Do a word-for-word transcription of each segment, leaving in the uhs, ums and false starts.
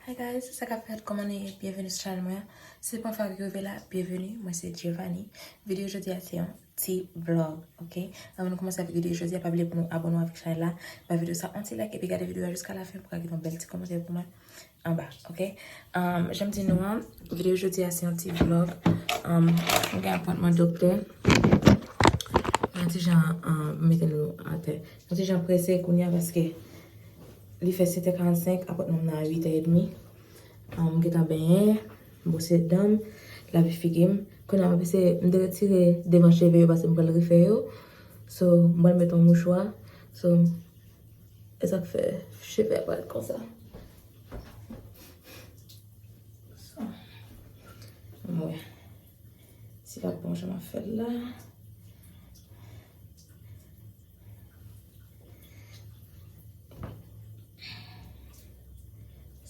Hi guys, sa k ap fèt, kòman nou ye? Byenveni sou chanèl mwen. Si se premye fwa ke w rive la, byenveni. Mwen se Giovanni. Videyo jodi a se yon ti vlog, ok? Anvan nou kòmanse avèk videyo jodi a, pa bliye pou nou abòne avèk chanèl la, ba videyo sa yon ti like epi gade videyo a jiska lafen pou ka kite yon bèl ti kòmantè pou mwen anba, ok? Um, jan m di nou an, videyo jodi a se yon ti vlog. Um, mwen gen apwentman doktè. Yon ti jan, um, mete nou atè. Yon ti jan prese kounye a paske li fè sèt è karannsenk, apwentman m nan a uit è edmi. Um, m gentan benyen, m bwose dan m, lave figi m. Kounye a m ap eseye, m te retire devan cheve yo paske m pral refè yo. So, m pral met yon mouchwa. So, e sa k fè cheve a parèt konsa. So, ann wè si l ap bon jan m ap fè l la.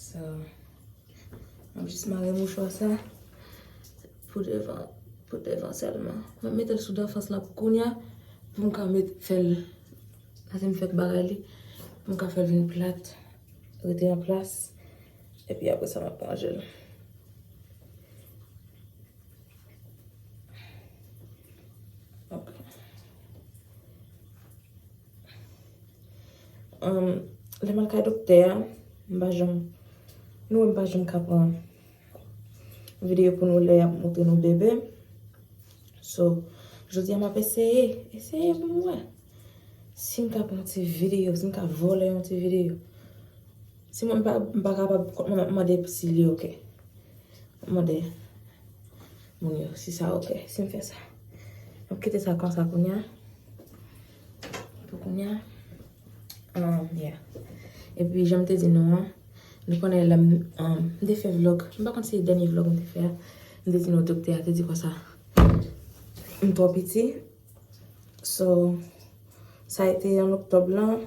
So, m ap jis mare mouchwa sa pou devan, pou devan sèlman. M ap mete l sou danfans lan pou kounye a, pou m ka met, fè l, lè m fèk bagay li, pou m ka fè l vin plat, rete an plas, epi apre sa m ap ranje l. Ok. Um, lè m al kay doktè a, m pa janm, nou wè m pa janm ka pran videyo pou nou lè y ap montre nou bebe. So, jodi a m ap eseye, eseye pou m wè si m ka pran yon ti videyo, si m ka vòlè yon ti videyo. Si mwen m pa, m pa kapab, mwen m ap mande si li ok. M ap mande moun yo si sa ok, si m fè sa. M ap kite sa konsa kounye a. Pou kounye a. Um, yeah. Epi, jan m te di nou an, nou konnen lè m, um, m te fè vlog. M pa konn si se dènye vlog m te fè a. M te di nou doktè a te di konsa m twò piti. So, sa a ete an oktòb lan.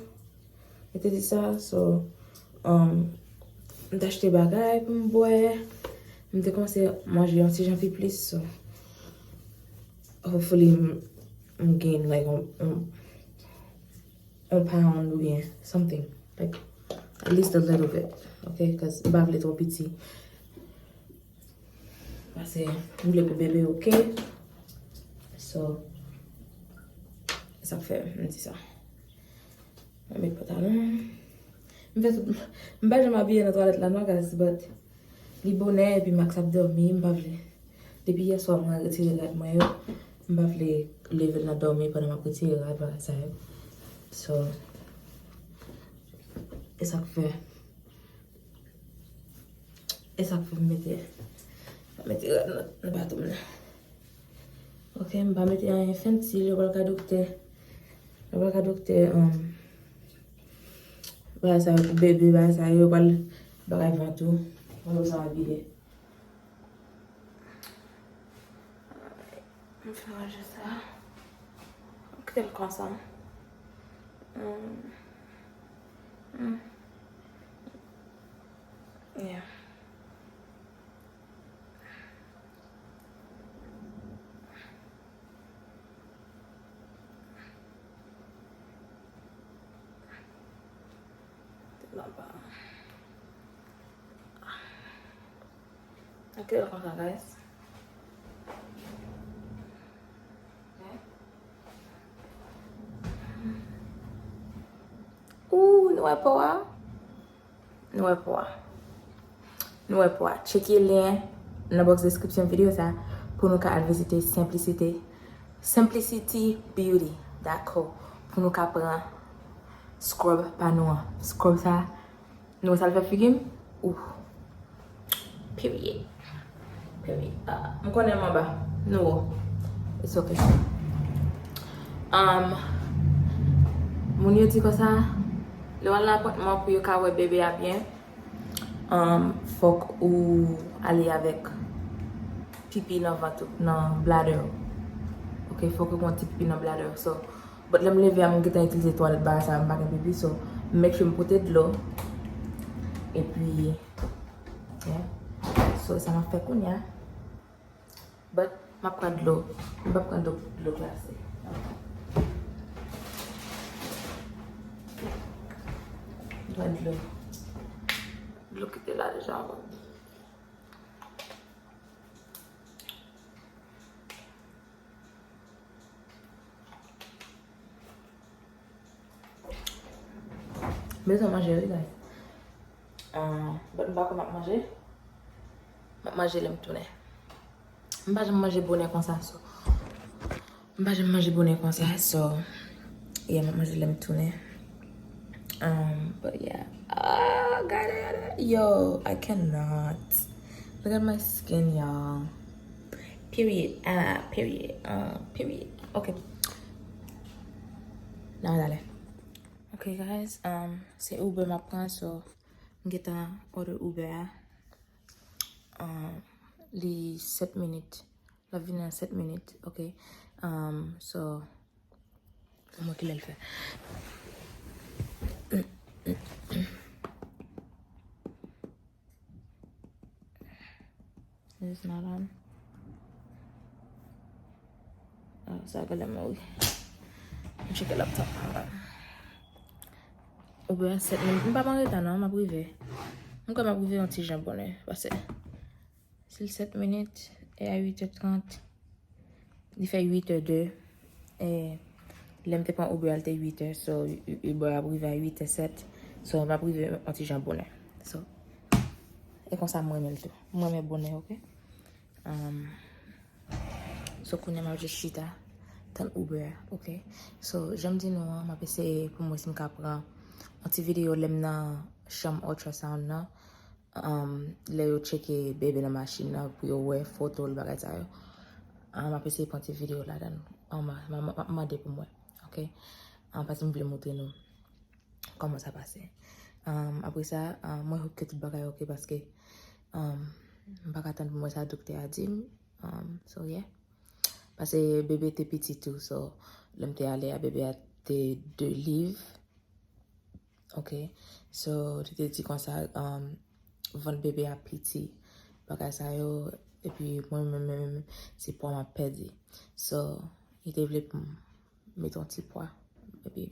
Li te di sa, so, um, m te achte bagay pou m bwè. M te kòmanse manje yon ti jan pi plis, so, hopefully, m, m gain, like, on, on, on pound oubyen something. Like, at least a little bit, ok? 'Cause m pa vle twò piti. Paske m vle pou bebe ok. So, sa k fè m di sa. Mwen met pantalon. M fè tout, m pa janm abiye nan twalèt la non, guys, but li bonè epi Max ap dòmi, m pa vle. Depi yè swa mwen retire rad mwen yo, m pa vle leve l nan dòmi pandan m ap retire rad bagay sa yo. So, e sa k fè. E sa k fè m mete, m mete rad nan, nan bato m nan. Ok, m pa mete anyen fancy, lè w pral ka doktè. Lè w pral ka doktè, um, bagay sa yo pou bebe, bagay sa yo, yo pral bagay vant ou. Ou pa bezwen abiye. M fin ranje sa. M kite l konsa. Hmm. Hmm. Yeah. Te nan pa. Ok, l konsa, guys. Ooh, nou wè po a? Nou wè po a. Nou wè po a. Tcheke lyen nan box description videyo sa pou nou ka al vizite Simplicity, simplicity beauty dot co pou nou ka pran scrub pa nou an. Scrub sa, nou wè sa l fè figi m? Ooh. Period. Period. Ah, m konnen m anba. Nou wo. It's ok. Um, moun yo di konsa, lè w al nan apwentman pou yo ka wè bebe a byen, um, fòk ou ale avèk pipi nan vant ou, nan bladder ou. Ok, fòk ou gen yon ti pipi nan bladder ou. So, but lè m leve a, m gentan itilize twalèt bagay sa, m pa gen pipi, so, m make sure m pote dlo. Epi, yeah. So, sa m ap fè kounye a. But, m ap pran dlo. M p ap pran dlo, dlo glase. M pran dlo. M Yo kite la deja, wi. Bezwen manje, wi, guys. Ah, but m pa kwè m ap manje. M ap manje lè m tounen. M pa janm manje bonè konsa, so. M pa janm manje bonè konsa, so. Yeah, m ap manje lè m tounen. Um, but yeah. Ah, gade, gade. Yo, I cannot. Look at my skin, y'all. Period. Ah, period. Ah, period. Okay. Nan ale. Okay, guys, um, se Uber m ap pran, so m gentan order Uber a. Um, li sèt minit. L ap vini nan sèt minit, okay. Um, so, pou mwen ki lè l fè. It's not on. Ah, sa genlè mouri. M tcheke laptop mwen. Oubyen sèt minit. M pa pran reta non, m ap rive. M kwè m ap rive yon ti jan bonè. Pase si l sèt minit, e a uit è trant, li fè uit è de. E lè m te pran Uber a, l te uit è, so, Uber ap rive a uit è sèt. So, m ap rive yon ti jan bonè. So, e konsa m renmen l tou. M renmen bonè, oke? Um, so, kounye a m ap jis chita, tann Uber a, oke? So, jan m di nou an, m ap eseye pou m wè si m ka pran yon ti videyo lè m nan chanm ultrasound nan. Um, lè yo tcheke bebe nan machin nan pou yo wè foto l, bagay sa yo. Um, m ap eseye pran ti videyo ladan. Um, m ap mande pou mwen, oke? Um, paske m vle montre nou kòman sa pase. Um, apre sa, um, mwen hope ke tout bagay oke paske, um, m pa ka tann pou m wè sa doktè a di m. Um, so, yeah. Paske bebe te piti tou, so, lè m te ale a, bebe a te de liv. Ok. So, li te di konsa, um, vant bebe a piti. Bagay sa yo, epi mwen menm, menm, se pwa m ap pèdi. So, li te vle pou m met yon ti pwa. Epi,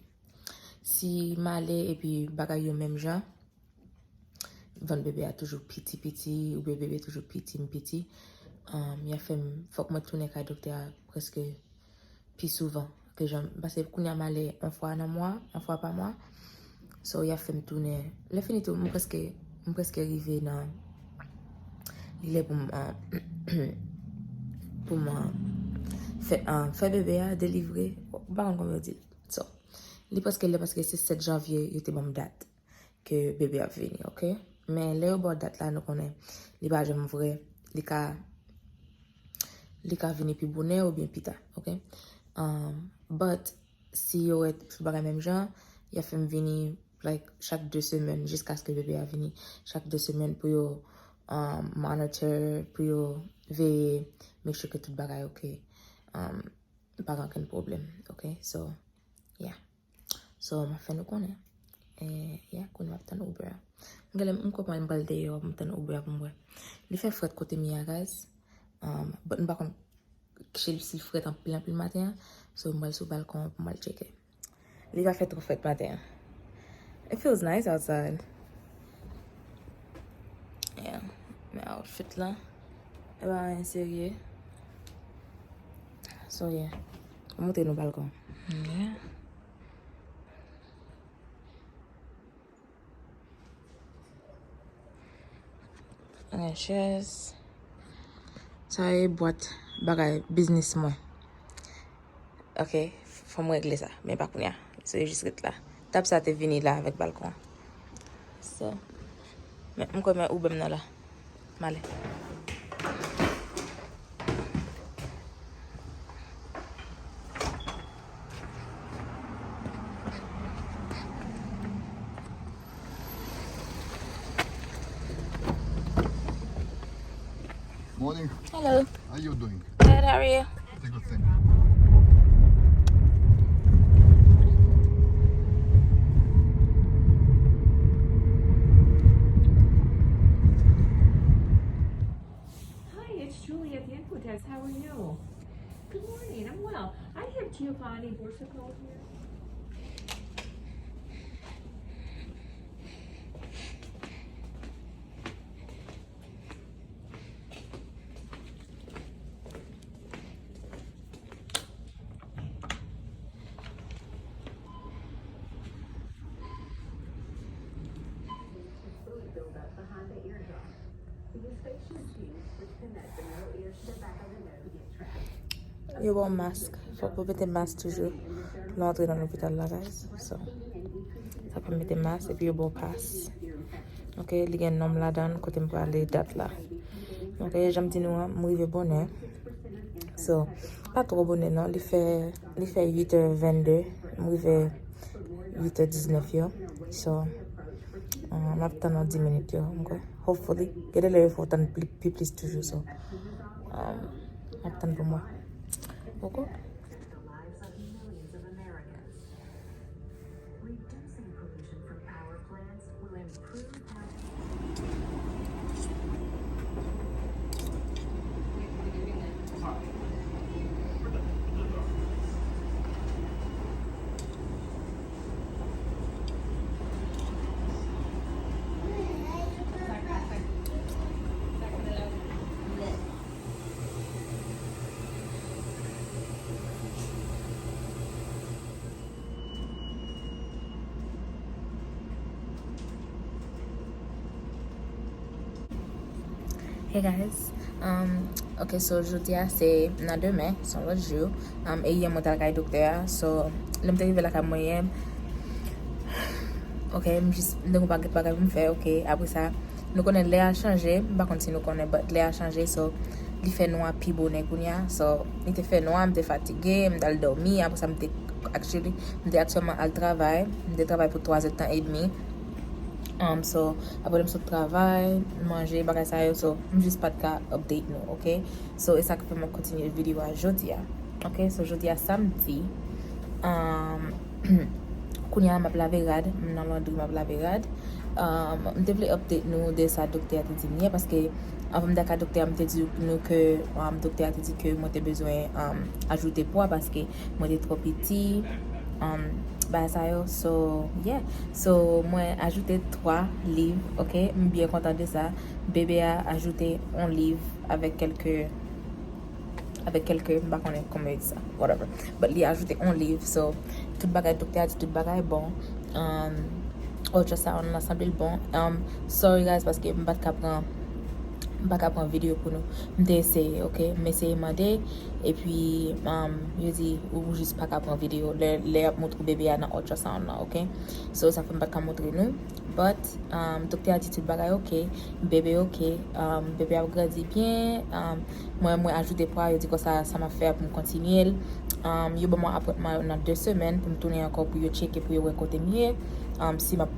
si m ale, epi bagay yo menm jan, vant bebe a toujou piti, piti, oubyen bebe toujou piti, m piti, um, y a fè m, fòk mwen tounen kay doktè a prèske pi souvan ke jan, paske kounye a m ale yon fwa nan mwa, yon fwa pa mwa. So, y a fè m tounen. Lè fini tou, m prèske, m prèske rive nan, li lè pou m, ah, pou m, ah, fè, ah, fè bebe a, delivre. M pa konn kòman yo di l. So, li prèske lè paske se sèt janvye, yo te ban m dat ke bebe ap vini, oke? Men lè yo ba w dat la, nou konnen li pa janm vrè, li ka, li ka vini pi bonè oubyen pi ta, oke? Um, but, si yo wè tout bagay menm jan, y a fè m vini, like, chak de semèn, jiskaske bebe a vini, chak de semèn pou yo, um, monitor, pou yo veye, make sure ke tout bagay oke. Um, pa gen okenn pwoblèm, oke? So, yeah. So, m ap fè nou konnen. E, yeah, kounye a m ap tann Uber a. M genlè, m konprann m pral deyò, m tann Uber a pou m wè. Li fè frèt kote m ye a, guys. Um, but m pa konn si l, si l frèt anpil, anpil maten an. So, m pral sou balkon an pou m al tcheke. Li pa fè twò frèt maten an. It feels nice outside. Yeah. Men outfit la, e pa anyen serye. So, yeah. M montre nou balkon. Yeah. Gen chèz. Sa e bwat bagay biznis mwen. Ok, fò m regle sa, men pa kounye a. So, yo jis ret la. Tab sa te vini la avèk balkon an. So, men m kwè men Uber m nan la. M ale. Morning. Hello. How you doing? Good, how are you? Pretty good, thank you. Hi, it's Julie at the Info Desk. How are you? Good morning. I'm well. I have Giovanni Borsico here. Yo ba w mask. Fòk ou mete mask toujou lè w antre nan lopital la, guys. So, sa fè m mete mask epi yo ba w pas. Ok, li gen non m ladan l, kote m prale, dat la. Ok, jan m di nou an, m rive bonè. So, pa twò bonè non, li fè, li fè uit è vennde, m rive uit è diznèf yo. So, uh, m ap tann nan dis minit yo, m kwè. Hopefully. Gen de lè yo fè w tann pli, pi plis toujou, so, um, m ap tann pou mwen. Poko. Hey guys, um, ok, so jodi a se nan demen, se yon lòt jou, um, e yè mwen t al kay doktè a, so lè m te rive lakay mwen yè, ok, m jis, m te gen yon pakèt bagay pou m fè, ok, apre sa, nou konnen lè a chanje, m pa konn si nou konnen, but lè a chanje, so, li fè nwa pi bonè kounye a, so, li te fè nwa, m te fatige, m t al dòmi, apre sa, m te, actually, m te aktyèlman al travay, m te travay pou twa zè tan edmi, um, so, apre lè m sot travay, m manje, bagay sa yo, so, m jis pa t ka update nou, ok? So, e sa k fè m ap kontinye videyo a jodi a, ok? So, jodi a samdi, um, kounye a m ap lave rad, m nan londri, m ap lave rad. Um, m te vle update nou de sa doktè a te di m yè, paske anvan m t al kay doktè a, m te di nou ke, um, doktè a te di ke mwen te bezwen, um, ajoute pwa paske mwen te twò piti, um, bagay sa yo. So, yeah. So, mwen ajoute twa liv, ok? M byen kontan de sa. Bebe a ajoute yon liv avèk kèlke avèk kèlke, m pa konnen kòman yo di sa, whatever. But li ajoute yon liv, so, tout bagay, doktè a di tout bagay bon. Um, ultrasound lan sanble l bon. Um, sorry guys, paske m pa t ka pran, m pa ka pran videyo pou nou. M te eseye, ok? M eseye mande, epi, um, yo di, ou jis pa ka pran videyo lè, lè y ap montre w bebe a nan ultrasound lan, ok? So, sa fè m pa t ka montre nou. But, um, doktè a di tout bagay ok, bebe ok, um, bebe ap grandi byen, um, mwen, mwen ajoute pwa, yo di konsa sa m ap fè a pou m kontinye l. Um, yo ban mwen apwentman yo nan de semèn pou m tounen ankò pou yo tcheke, pou yo wè kote m ye, um, si m ap,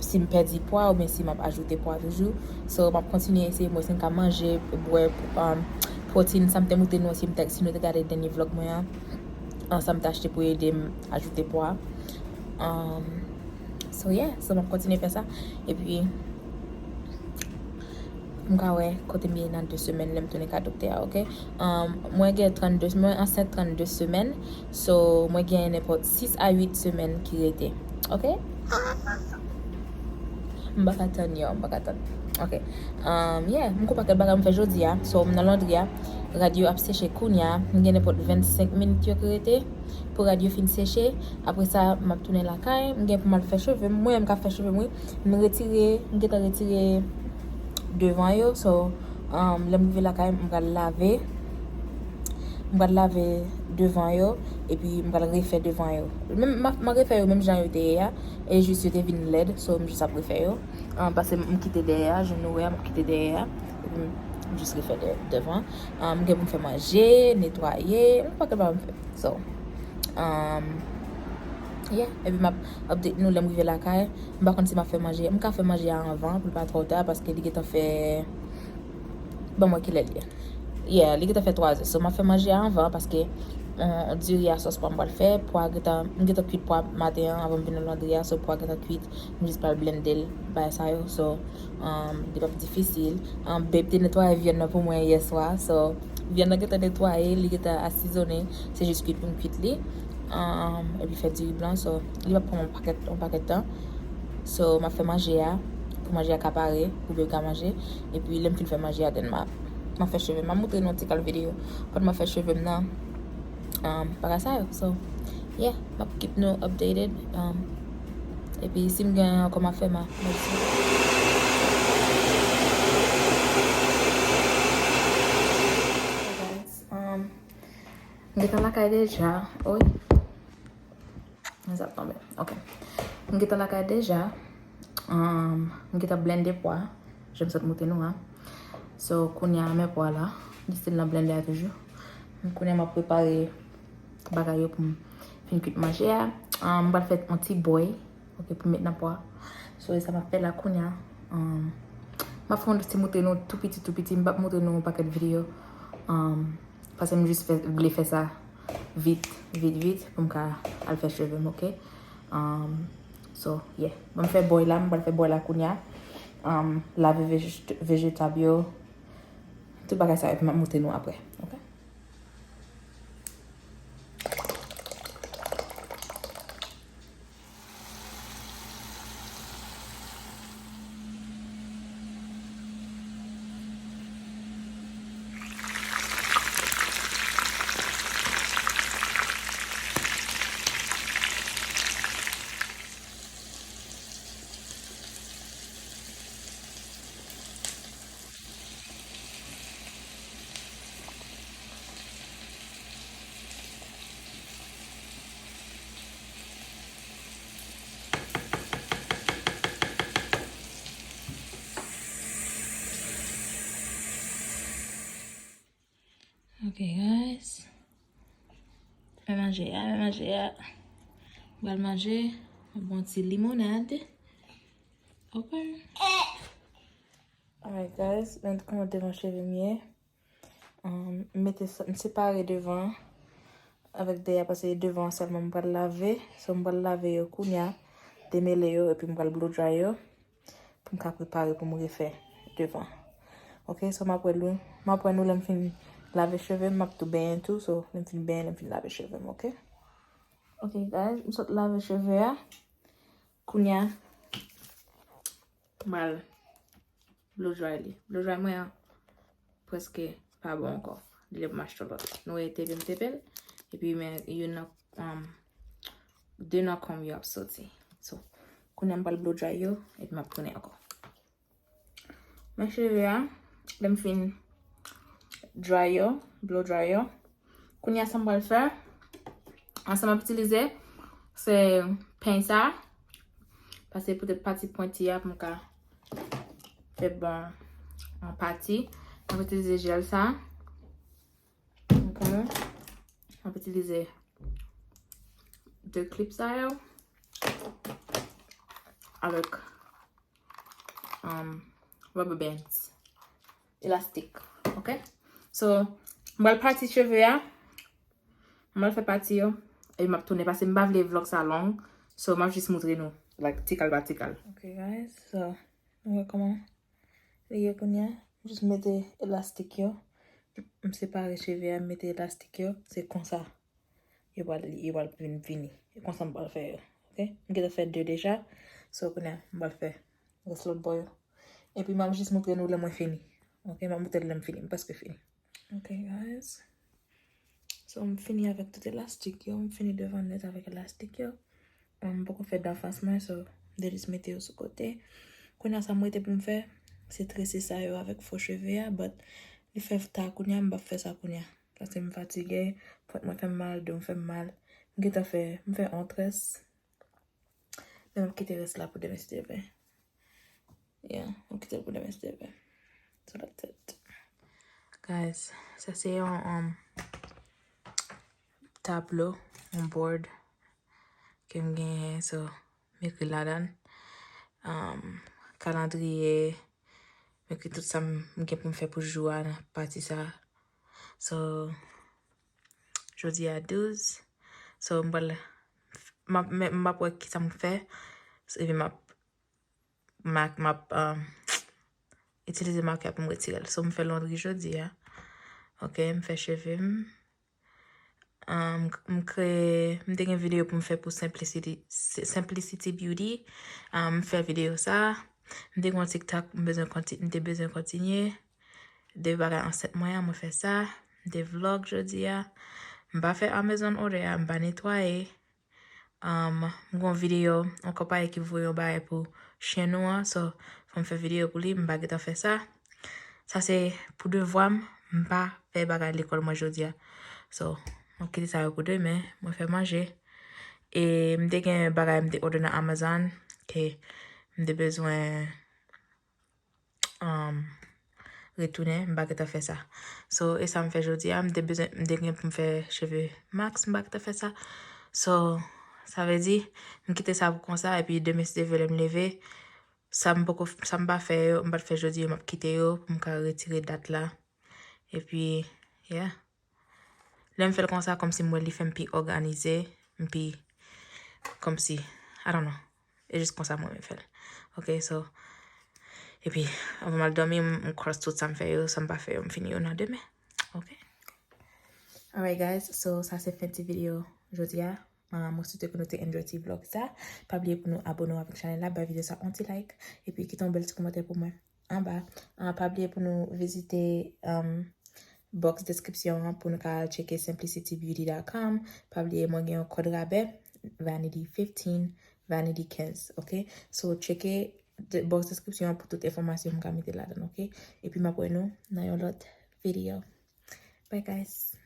si m pèdi pwa oubyen si m ap ajoute pwa toujou. So, m ap kontinye eseye m wè si m ka manje, bwè, um, pwoteyin, sa m te montre nou si m te, si nou te gade dènye vlog mwen an, um, sa m te achte pou ede m ajoute pwa. Um, So yeah, so m ap kontinye fè sa. Epi, m ka wè kote m ye nan de semèn lè m tounen kay doktè a, ok? Um, mwen gen trannde, mwen ansent trannde semèn. So, mwen gen nenpòt sis a uit semèn ki rete. Ok? M pa ka tann, yo, m pa ka tann. Ok. Um, yeah, m gon pakèt bagay m fè jodi a. So, m nan londri a. Rad yo ap seche kounye a. M gen nenpòt vennsenk minit yo ki rete pou rad yo fin seche. Apre sa, m ap tounen lakay. M gen pou m al fè cheve m. Mwen, m ka fè cheve m, wi. M retire, m gentan retire devan yo. So, um, lè m rive lakay, m pral lave. M pral lave devan yo. Epi, m pral refè devan yo. Menm, m ap, m ap refè yo menm jan yo te ye a. E jis yo te vin lèd. So, m jis ap refè yo. Um, paske m kite dèyè a, jan nou wè a, m ap kite dèyè a. Epi, m jis refè de-, devan. Um, m gen pou m fè manje, netwaye, m pa gen bagay m fè. So, um, yeah, epi m ap update nou lè m rive lakay. M pa konn si m ap fè manje. M ka fè manje a anvan pou l pa twò ta, paske li gentan fè, ban m wè kilè l ye. Yeah, li gentan fè twa zè. So, m ap fè manje a anvan, paske, um, diri a sòs pwa m pral fè. Pwa gentan, m gentan kwit pwa maten an anvan m vin nan londri a. So, pwa gentan kwit. M jis pral blende l, bagay sa yo. So, um, li p ap difisil. Um, Babe te netwaye vyann nan pou mwen yè swa. So, vyann nan gentan netwaye, li gentan asizonnen. Se jis kwit pou m kwit li. Um, epi fè diri blan. So, li p ap pran yon pakèt, yon pakèt tan. So, m ap fè manje a, pou manje a ka pare, pou Babe ka manje. Epi, lè m fin fè manje a, then m ap, m ap fè cheve m. M ap montre nou yon ti kal videyo pandan m ap fè cheve m nan. Um, bagay sa yo. So, yeah, m ap keep nou updated. Um, epi si m gen ankò m ap fè, m a, m a di. Gentan lakay deja. Oy. Mwen sa ap tonbe. Ok. M gentan lakay deja. Um, m gentan blende pwa. Jan m sot montre nou a. So, kounye a, men pwa la. Li still nan blende a toujou. Kounye a, m ap prepare bagay yo pou m fin kwit manje a. Um, m pral fè yon ti bòy. Ok, pou m met nan pwa. So, e sa m ap fè la kounye a. Um, m ap fè yon ti montre nou tou piti, tou piti. M p ap montre nou yon pakèt videyo. Um, paske m jis fè, vle fè sa vit, vit, vit, pou m ka al fè cheve m, ok? Um, so, yeah. Bon, m fè bòy la, m pral fè bòy la kounye a. Um, lave veje-, vejetab yo. Tout bagay sa yo, epi m ap montre nou apre, ok? Ok, guys. Fè manje a, fè manje a. M pral manje. Yon bon ti limonad. Ok. Alright, guys. Men kòman devan cheve m ye. Um, m mete sa, m separe devan avèk dèyè, paske devan sèlman m pral lave. So, m pral lave yo kounye a, demele yo, epi m pral blow dry yo pou m ka prepare pou m refè devan. Ok, so m ap wè nou, m ap wè nou lè m fin lave cheve m, m ap tou benyen tou, so lè m fin benyen, lè m fin lave cheve m, ok? Ok, guys, m sot lave cheve a. Kounye a, m pral blow dry li. Blow dry mwen an prèske pa bon ankò. Li lè pou m achte yon lòt. Nou wè tepe m tepe l. Epi men youn nan, um, de nan kòm yo ap soti. So, kounye a m pral blow dry yo, epi m ap tounen ankò. Men cheve a, lè m fin dry yo, blow dry yo. Kounye a sa m pral fè, an sa m ap itilize, se peny sa, paske poutèt pati pwenti a pou m ka fè bon an pati. M ap itilize jèl sa. Ok. M ap itilize de klip sa yo avèk, um, rubber bands. Elastik. Ok? So, m pral pati cheve a. M pral fè pati yo. E m ap tounen paske m pa vle vlog sa long. So, m ap jis montre nou, like, tikal pa tikal. Ok, guys. So, nou wè kòman li ye kounye a. M jis mete elastik yo. M separe cheve a, m mete elastik yo. Se konsa yo pral, yo pral vin fini. E konsa m pral fè yo. Ok? M gentan fè de deja. So, kounye a, m pral fè rès lòt bò yo. Epi, m ap jis montre nou lè mwen fini. Ok? M ap montre lè m fini. M prèske fini. Ok, guys. So, m fini avèk tout elastik yo. M fini devan nèt avèk elastik yo. M poko fè danfans mwen, so, m te jis mete yo sou kote. Kounye a, sa m rete pou m fè, se trese sa yo avèk fo cheve a, but li fè ta kounye a, m p ap fè sa kounye a. Paske m fatige, pwent mwen fè m mal, do m fè m mal. M gentan fè, m fè yon très. Men m ap kite rès la pou demen si Dye vle. Yeah, m ap kite l pou demen si Dye vle. So that's it. Guys, sa se yon, um, tablo, yon board ke m genyen, so, m ekri ladan l. Um, kalandriye, m ekri tout sa m gen pou m fè pou jou a nan pati sa. So, jodi a douz. So, m pral, m ap, m, m ap wè kisa m fè. Epi m ap, m ap, m ap, um, itilize makè pou m retire l. So, m fè londri jodi a. Ok, m fè cheve m. Um, m kreye, m te gen videyo pou m fè pou Simplicity, Simplicity Beauty. Um, m fè videyo sa. M te gen yon TikTok, m bezwen konti-, m te bezwen kontinye. De bagay ansent mwen an, mwen fè sa. M te vlog jodi a. M pa fè Amazon order a, m pa netwaye. Um, m gon videyo, yon konpayi ki voye yon bagay pou chen nou an, so, fò m fè videyo pou li, m pa gentan fè sa. Sa se pou devwa m, m pa fè bagay lekòl mwen jodi a. So, Mwen kite sa yo pou demen, mwen fè manje. E m te gen bagay m te òdone nan Amazon ke m te bezwen um, retounen, m pa gentan fè sa. So, e sa m fè jodi a, m te bezwen, m te gen pou m fè cheve max, m pa gentan fè sa. So, sa vle di, m kite sa pou konsa, epi demen si Dye vle lè m leve, sa m poko, sa m pa fè yo, m pa t fè jodi yo, m ap kite yo pou m ka retire dat la. Epi, yeah. Lè m fè l konsa, kòmsi m wè li fè m pi òganize, m pi, kòmsi, I don't know. E jis konsa mwen menm fè l. Ok, so, epi, anvan m al dòmi, m, m cross tout sa m fè yo, sa m pa fè yo, m fini yo nan demen. Ok? Alright, guys, so, sa se fen ti videyo jodi a. Ah, mwen swete ke nou te enjoy ti vlog sa. Pa bliye pou nou abone avèk chanèl la, bay videyo sa yon ti like, epi kite yon bèl ti kòmantè pou mwen anba. Ah, pa bliye pou nou vizite um, box description an pou nou ka al tcheke simplicity beauty dot com. Pa bliye mwen gen yon kòd rabè, vanity fifteen, vanity kenz, ok? So, tcheke de- box description an pou tout enfòmasyon m ka mete ladan, ok? Epi m ap wè nou nan yon lòt videyo. Bye, guys.